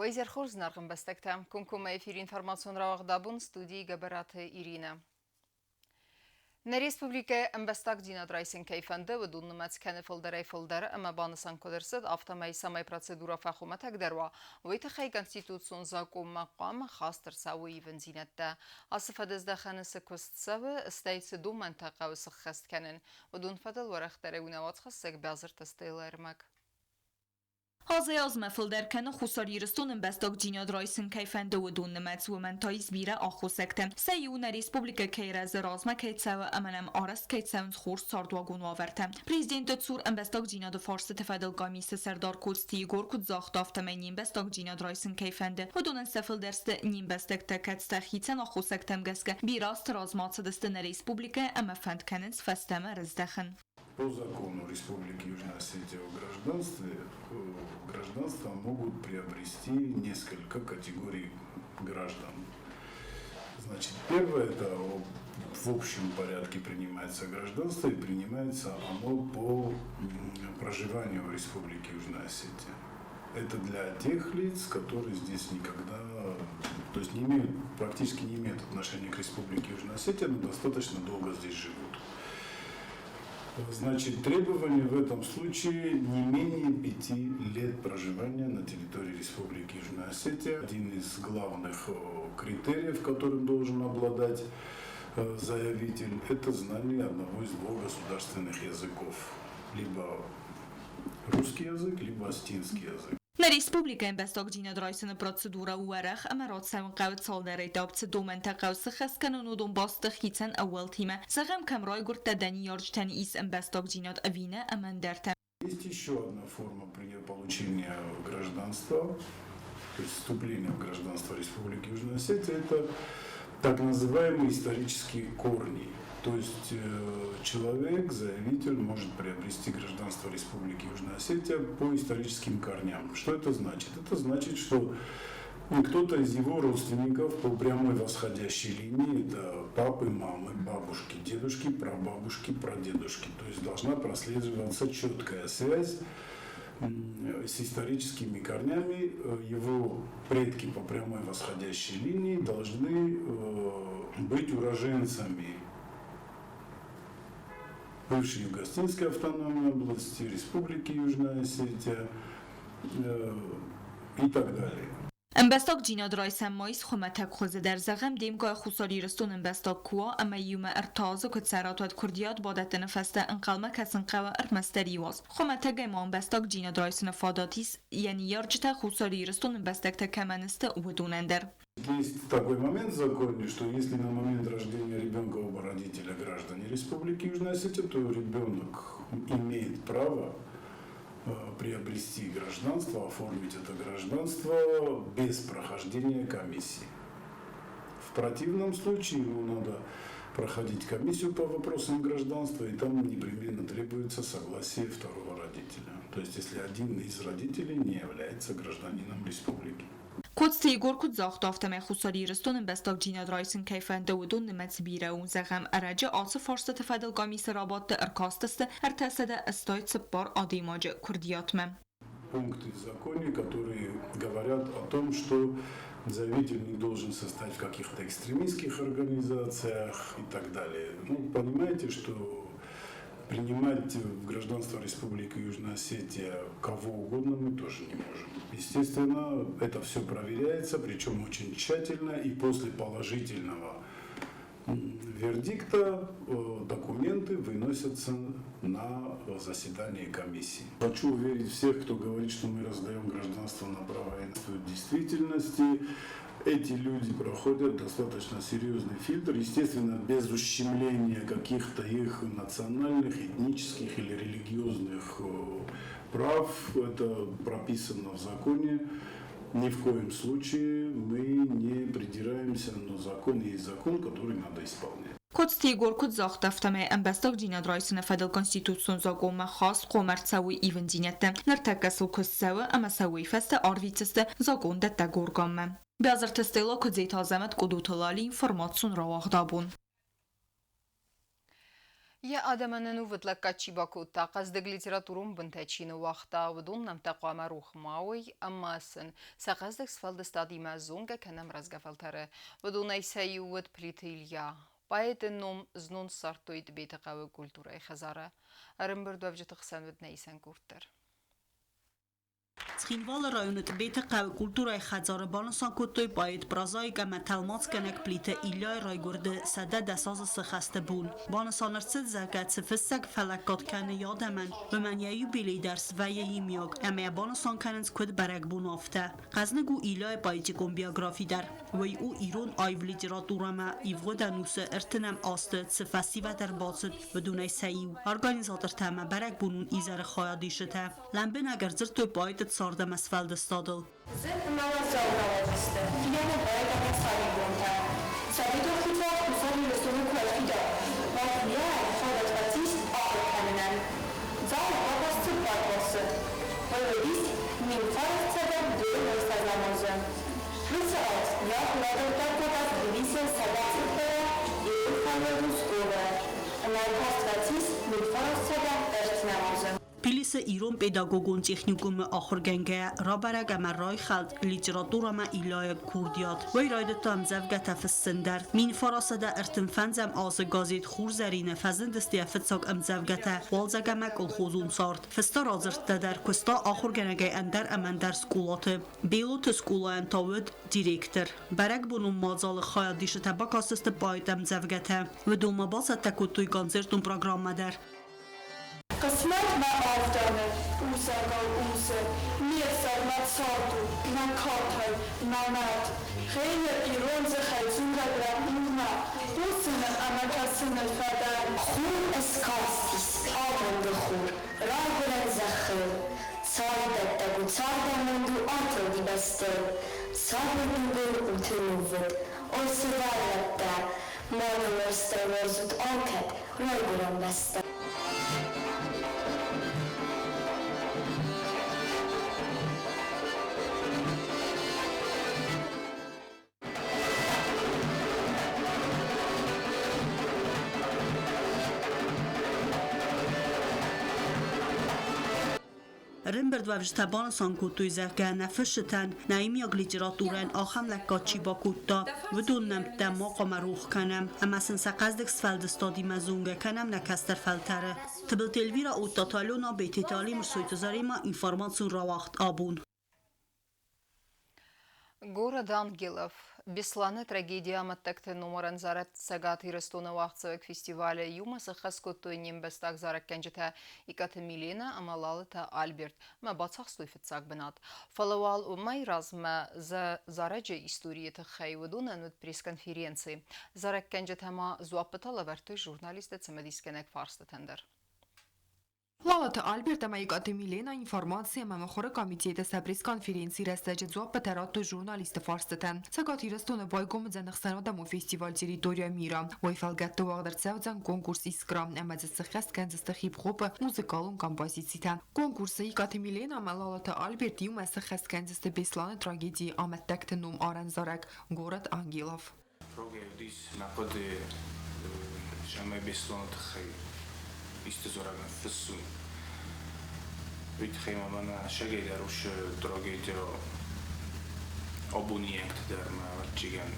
Уӕ изӕр хорз, зынаргъ ӕмбӕстӕгтӕ! Комкоммӕ эфиры информацион рауагъд абон студийы Гӕбӕраты Иринӕ. Нӕ республикӕйы ӕмбӕстагдзинад райсын кӕй фӕнды, уыдон нымӕц кӕны фылдӕрӕй-фылдӕр ӕмӕ банысан куыд ӕрцыд, афтӕмӕй цӕмӕй процедурӕ фӕхуымӕтӕгдӕр уа, уый тыххӕй конституцион закъонмӕ хъуамӕ хаст ӕрцӕуой ивындзинӕдтӕ. Ацы фӕдыздӕхӕны цы куыст цӕуы, стӕй цы домӕнтӕ хъӕуы сыххӕст кӕнын, уыдон фӕдыл уӕрӕхдӕрӕй у нӕ уацхӕссӕг Бязырты Стеллӕ ӕрмӕг. Азӕй-азмӕ фылдӕр кӕны Хуссар Ирыстоны ӕмбӕстагдзинад райсын кӕй фӕнды, уыдон нымӕц, уымӕн та ис бирӕ аххосӕгтӕ. Сӕ иу нӕ республикӕ кӕй рӕзы, размӕ кӕй цӕуы ӕмӕ нӕм арӕзт кӕй цӕуынц хорз цардуагон уавӕртӕ. Президенты цур ӕмбӕстагдзинады фарстыты фӕдыл комиссы сӕрдар Коцты Егор куыд загъта, афтӕмӕй не мбӕстагдзинад райсын кӕй фӕнды, уыдонӕн сӕ фылдӕр сты не мбӕстӕгтӕ, кӕцытӕ хицӕн аххосӕгтӕм гӕсгӕ бирӕ азты размӕ ацыдысты нӕ республикӕйӕ ӕмӕ фӕнд кӕнынц фӕстӕмӕ рыздӕхын. По закону Республики Южная Осетия о гражданстве гражданство могут приобрести несколько категорий граждан. Значит, первое – это в общем порядке принимается гражданство и принимается оно по проживанию в Республике Южная Осетия. Это для тех лиц, которые здесь никогда, то есть не имеют, практически не имеют отношения к Республике Южная Осетия, но достаточно долго здесь живут. Значит, требования в этом случае не менее 5 лет проживания на территории Республики Южная Осетия. Один из главных критериев, которым должен обладать заявитель, это знание одного из двух государственных языков. Либо русский язык, либо осетинский язык. Нӕ республикӕйы ӕмбӕстагдзинад райсыны процедурӕ у уӕрӕх ӕмӕ рацӕуын хъӕуы цалдӕр этап, цы домӕнтӕ хъӕуы сыххӕст кӕнын, уыдон баст сты хицӕн ӕууӕлтимӕ. Зӕгъӕм, кӕм райгуырдтӕ, дӕ ныййарджытӕн ис ӕмбӕстагдзинад ӕви нӕ ӕмӕ ӕндӕртӕ. Есть еще одна форма получения гражданства, то есть вступления в гражданство Республики Южная Осетия, это так называемые исторические корни. То есть человек, заявитель, может приобрести гражданство Республики Южная Осетия по историческим корням. Что это значит? Это значит, что кто-то из его родственников по прямой восходящей линии, это папы, мамы, бабушки, дедушки, прабабушки, прадедушки. То есть должна прослеживаться четкая связь с историческими корнями. Его предки по прямой восходящей линии должны быть уроженцами бывшей Юго-Осетинской автономной области, Республики Южная Осетия и так далее. Ӕмбӕстагдзинад райсӕм ма ис хуымӕтӕг хуызы дӕр. Зӕгъӕм, де мкъай Хуссар Ирыстоны ӕмбӕстаг куы уа ӕмӕ иумӕ ӕртӕ азы куы цӕрат, уӕд куырдиат бадӕттыны фӕстӕ ӕнхъӕлмӕ кӕсын хъӕуы ӕрмӕстдӕр иу аз. Хуымӕтӕгӕй ма ӕмбӕстагдзинад райсыны фадат ис, йӕ ныййарджытӕ Хуссар Ирыстоны ӕмбӕстӕгтӕ кӕмӕн сты, уыдонӕн дӕр. Есть такой момент в законе, что если на момент рождения ребенка оба родителя граждане Республики Южная Осетия, то ребенок имеет право приобрести гражданство, оформить это гражданство без прохождения комиссии. В противном случае ему надо проходить комиссию по вопросам гражданства, и там непременно требуется согласие второго родителя. То есть если один из родителей не является гражданином республики. Коцты Егор куыд загъта, афтӕмӕй Хуссар Ирыстоны ӕмбӕстагдзинад райсын кӕй фӕнды, уыдон нымӕц бирӕ у. Зӕгъӕм, ӕрӕджы ацы фарстыты фӕдыл къамисы рабадты ӕркастысты 384 адӕймаджы куырдиатмӕ. Пункты в законе, которые говорят о том, что заявитель не должен состоять в каких-то экстремистских организациях и так далее. Ну, понимаете, что принимать в гражданство Республики Южная Осетия кого угодно мы тоже не можем. Естественно, это все проверяется, причем очень тщательно, и после положительного вердикта документы выносятся на заседание комиссии. Хочу уверить всех, кто говорит, что мы раздаем гражданство направо и в действительности эти люди проходят достаточно серьезный фильтр, естественно, без ущемления каких-то их национальных, этнических или религиозных прав. Это прописано в законе. Ни в коем случае мы не придираемся, но закон есть закон, который надо исполнять. Коцты Егор куыд загъта, афтӕмӕй ӕмбӕстагдзинад райсыны фӕдыл конституцион закъонмӕ хаст хъуамӕ ӕрцӕуой ивындзинӕдтӕ. Ныртӕккӕ сыл куыст цӕуы ӕмӕ сӕ уый фӕстӕ арвитдзысты закъондӕттӕг органмӕ. Бязырты Стелла, Куыдзеты Азӕмӕт, Къудуты Лали, информацион рауагъд абон. Йӕ адӕмӕн ӕнувыд лӕггад чи бакодта, хъӕздыг литературон бынтӕ чи ныууагъта, уыдон нӕмттӕ хъуамӕ рох ма уой ӕмӕ сын сӕ хъӕздыг сфӕлдыстадимӕ зонгӕ кӕнӕм рӕзгӕ фӕлтӕры. Уыдонӕй сӕ иу уыд Плиты Илья. Поэты ном знон ссардтой Тъбеты хъӕуы культурӕйы хӕдзары. Ӕрӕмбырдуӕвджыты хсӕн уыд нӕ исӕн къорд дӕр. Цхинвалы районы Тъбеты хъӕуы культурӕйы хӕдзары банысан кодтой поэт, прозаик ӕмӕ тӕлмацгӕнӕг Плиты Ильяйы райгуырды 110 азы сыхӕсты бон. Банысан ӕрцыд, зӕгъгӕ, цы фыссӕг фӕлӕггад кӕны йӕ адӕмӕн, уымӕн йӕ юбилей дӕр свӕййы иумиаг ӕмӕ йӕ банысан кӕнынц куыд бӕрӕгбон, афтӕ. Хъӕзныг у Ильяйы поэтикон биографи дӕр. Уый у ирон аив литературӕмӕ ивгъуыд ӕнусы ӕртынӕм азты цы фӕсивӕд ӕрбацыд, уыдонӕй сӕ иу. Организатортӕ ӕмӕ бӕрӕгбонон изӕры хайадисджытӕ лӕмбынӕг ӕрдзырдтой поэты цард ӕмӕ сфӕлдыстадыл. Зын ӕмӕ уӕззау рауадысты фидӕны поэт ӕмӕ сабибонтӕ. Советон хицауад Хуссар Ирыстоны куы ӕрфидар, уӕд Ильяйӕн фадат фӕцис ахуыр кӕнынӕн. Дзауы бабаст цыппар къласы. Уый уыдис 1902 азы. Уыцы аз йӕ ахуырадӕттӕг кодта Тбилисы 140 ирон хайадон скъолайы ӕмӕ каст фӕцис 1930 азы. Тбилисы ирон педагогон техникумы ахуыргӕнгӕйӕ рабӕрӕг ӕмӕ райхӕлд литературӕмӕ Ильяйы курдиат. Уый райдыдта ӕмдзӕвгӕтӕ фыссын дӕр. 1935 азы газет «Хурзӕрин»-ы фӕзындысты йӕ фыццаг ӕмдзӕвгӕтӕ «Уалдзӕг ӕмӕ колхозон цард». Фыста радзырдтӕ дӕр, куыста ахуыргӕнӕгӕй ӕндӕр ӕмӕ ӕндӕр скъолаты. Белоты скъолайӕн та уыд директор. Бӕрӕгбонон мадзалы хайадисджытӕ бакастысты поэты ӕмдзӕвгӕтӕ. Уыдонмӕ бацӕттӕ кодтой концертон программӕ дӕр. Хъысмӕт мӕ авдӕны узӕгау узы, Ме взаг мӕ цард у, мӕ катай, мӕ мӕт. Гъейы ирон дзыхӕй дзурӕг лӕппумӕ Хъусыны ӕмӕ кӕсыны фӕдӕн. Хур ыскастис, абонды хур, райгуырӕн зӕххыл. Царддӕттӕг у, цардамонд у атылди бӕстыл. Сабыр дугыл ут ӕнувыд, о сывӕллӕттӕ, Мады уарзтӕй уарзут алкӕд райгуырӕн бӕстӕ. Ӕрӕмбырдуӕвджытӕ банысан кодтой, зӕгъгӕ, нӕ фысджытӕн, нӕ иумиаг литературӕйӕн ахӕм лӕггад чи бакодта, уыдон нӕмттӕ ма хъуамӕ рох кӕнӕм ӕмӕ сын сӕ хъӕздыг сфӕлдыстадимӕ зонгӕ кӕнӕм нӕ кӕстӕр фӕлтӕры. Тыбылты Эльвира, Оттаты Алена, Бететы Алим, Мырсойты Заремӕ, информацион рауагъд абон. Город ангелов. Беслӕны трагедийы амӕттӕгты номарӕн зарӕг Цӕгат Ирыстоны уагъдцӕуӕг фестивалы иумӕ сыххӕст кодтой не мбӕстаг зарӕггӕнджытӕ Икъаты Милена ӕмӕ Лалыты Альберт ӕмӕ бацахстой фыццаг бынат. Фӕлӕ уал уымӕй размӕ зарӕджы историйы тыххӕй уыдонӕн уыд пресс-конференци. Зарӕггӕнджытӕ ма дзуаппытӕ лӕвӕрдтой журналистты цымыдисгӕнӕг фарстытӕн дӕр. Лалыты Альберт ӕмӕ Икъаты Милена информаци ӕмӕ мыхуыры комитеты сӕ пресс-конференцийы рӕстӕджы дзуаппытӕ радтой журналистты фарстытӕн. Цӕгат Ирыстоны байгом уыдзӕн ӕхсӕнадӕмон фестиваль «Территория мира». Уый фӕлгӕтты уагъд ӕрцӕудзӕн конкурс «Искра» ӕмӕ дзы сыххӕст кӕндзысты хип-хопы музыкалон композицитӕ. Конкурсы Икъаты Милена ӕмӕ Лалыты Альберт иумӕ сыххӕст кӕндзысты Беслӕны трагедийы амӕттӕгты ном арӕн зарӕг «Город ангелов». Рогӕй уыдис мӕ хъуыды, цӕмӕй Беслӕны тыххӕй исты дзурӕг ныффыссон. Уый тыххӕй ма мӕнӕ сӕгӕй дӕр уыцы трагедия абоны ӕнгты дӕр мӕ ӕвӕццӕгӕн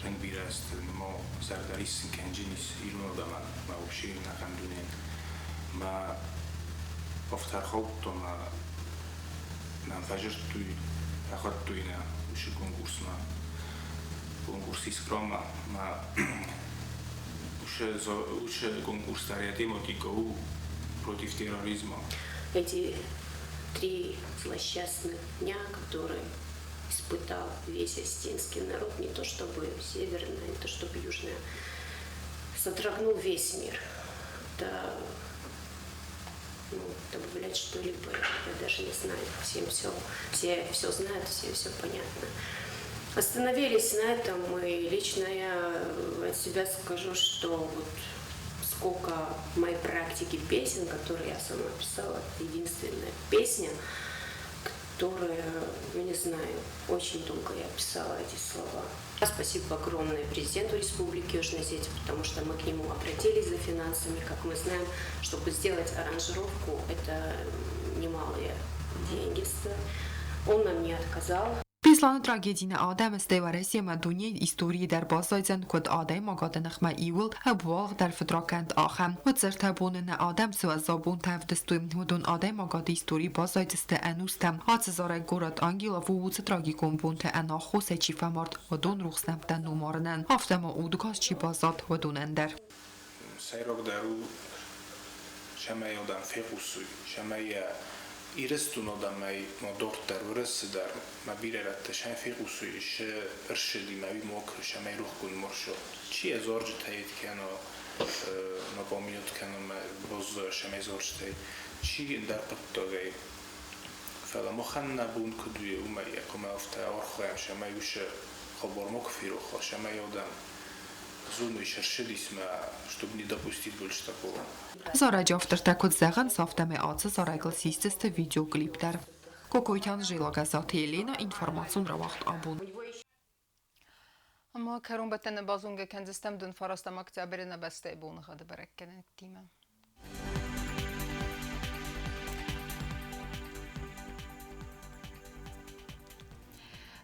тынг бирӕ азты ма зӕрдӕ риссын кӕнджынис ирон адӕмӕн, мӕ вообще ӕнӕхъӕн дунейӕн. Мӕ афтӕ ӕрхаудтон мӕ нӕм фӕзырдтой, рахуыдтой нӕ уыцы конкурсмӕ. Конкурс «Искра»-мӕ мӕ уыцы конкурс дӕр йӕ тематикӕ у против терроризма. Эти три злосчастных дня, которые испытал весь осетинский народ, не то чтобы северная, не то чтобы южная, содрогнул весь мир. Это, ну, добавлять что-либо, я даже не знаю. Всем все, все все знают, всем все понятно. Остановились на этом, и лично я от себя скажу, что вот сколько в моей практике песен, которые я сама писала, это единственная песня, Которые, ну не знаю, очень долго я писала эти слова. Спасибо огромное президенту Республики Южная Осетия, потому что мы к нему обратились за финансами. Как мы знаем, чтобы сделать аранжировку, это немалые деньги стоят. Он нам не отказал. Беслӕны трагеди нӕ адӕмы, стӕй Уӕрӕсе ӕмӕ дунейы историйы дӕр баззайдзӕн, куыд адӕймагады ныхмӕ иууыл ӕбуалгъдӕр фыдракӕнд, ахӕм. Уӕдцӕртӕ боны нӕ адӕм цы уӕззау бонтӕ ӕвдыстой, уыдон адӕймагады историйы баззайдзысты ӕнустӕм. Ацы зарӕг горӕт Ангелов у уыцы трагикон бонты ӕнаххосӕй чи фӕмард, уыдон рухс нӕмттӕ номарынӕн, афтӕ ма удыгас чи баззад, уыдонӕн дӕр. Сӕйрагдӕр у, цӕмӕй адӕм фехъусой, цӕмӕй йӕ Ирыстон адӕмӕй ма дарддӕр Уӕрӕсе дӕр ма бирӕ рӕтты сӕ фехъусой, се рсыди ма уый ма цӕмӕй рохгонд ма рцӕуа. Чи йӕ зарджытӕ йед кӕна, ма бамиот кӕна ма баззайа цӕмӕй зарджытӕй, чи ӕндӕр хъуыддагӕй. Фӕлӕ махӕн нӕ бон куыд у, уымӕй хъуамӕ афтӕ архайӕм, цӕмӕй уыцы хабар макуы ферох уа, цӕмӕй адӕм зоной се рсыдисмӕ, чтобы не допустить больше такого. Зарӕджы автортӕ куыд зӕгъынц, афтӕмӕй ацы зарӕгыл систысты видеоклип дӕр. Кокойты Анжела, Гӕззаты Елена, информацион рауагъд абон. Ӕмӕ кӕронбӕттӕны базонгӕ кӕндзыстӕм дын фарастӕм октябры нӕ бӕстӕйы боныгъӕды бӕрӕггӕнӕнтимӕ.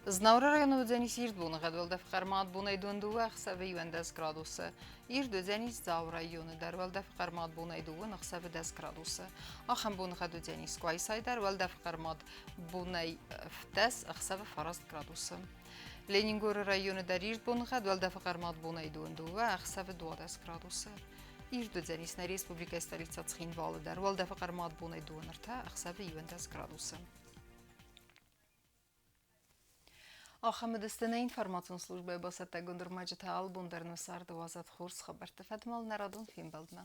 Знауыры районы уыдзӕнис ирд боныгъӕд, уӕлдӕф хъӕрмад бонӕй дон дыууӕ, ӕхсӕвы 11 градусы. Ирд уыдзӕнис Дзауы районы дӕр, уӕлдӕф хъӕрмад бонӕй дыууын, ӕхсӕвы 10 градусы. Ахӕм боныгъӕд уыдзӕнис Къуайсайы дӕр, уӕлдӕф хъӕрмад бонӕй 10, ӕхсӕвы 9 градусы. Ленингоры районы дӕр ирд боныгъӕд, уӕлдӕфы хъӕрмад бонӕй дыууын дыууӕ, ӕхсӕвы 12 градусы. Ирд уыдзӕнис нӕ республикӕйы столицӕ Цхинвалы дӕр, уӕлдӕфы хъӕрмад бонӕй дыууын ӕртӕ, ӕхсӕвы 11 градусы. Ахӕм уыдысты нӕ информацион службӕйы бацӕттӕгонд ӕрмӕджытӕ. Алы бон дӕр нӕ царды уадзӕд хорз хабӕртты фӕдмӕл нӕ радон фембӕлдмӕ.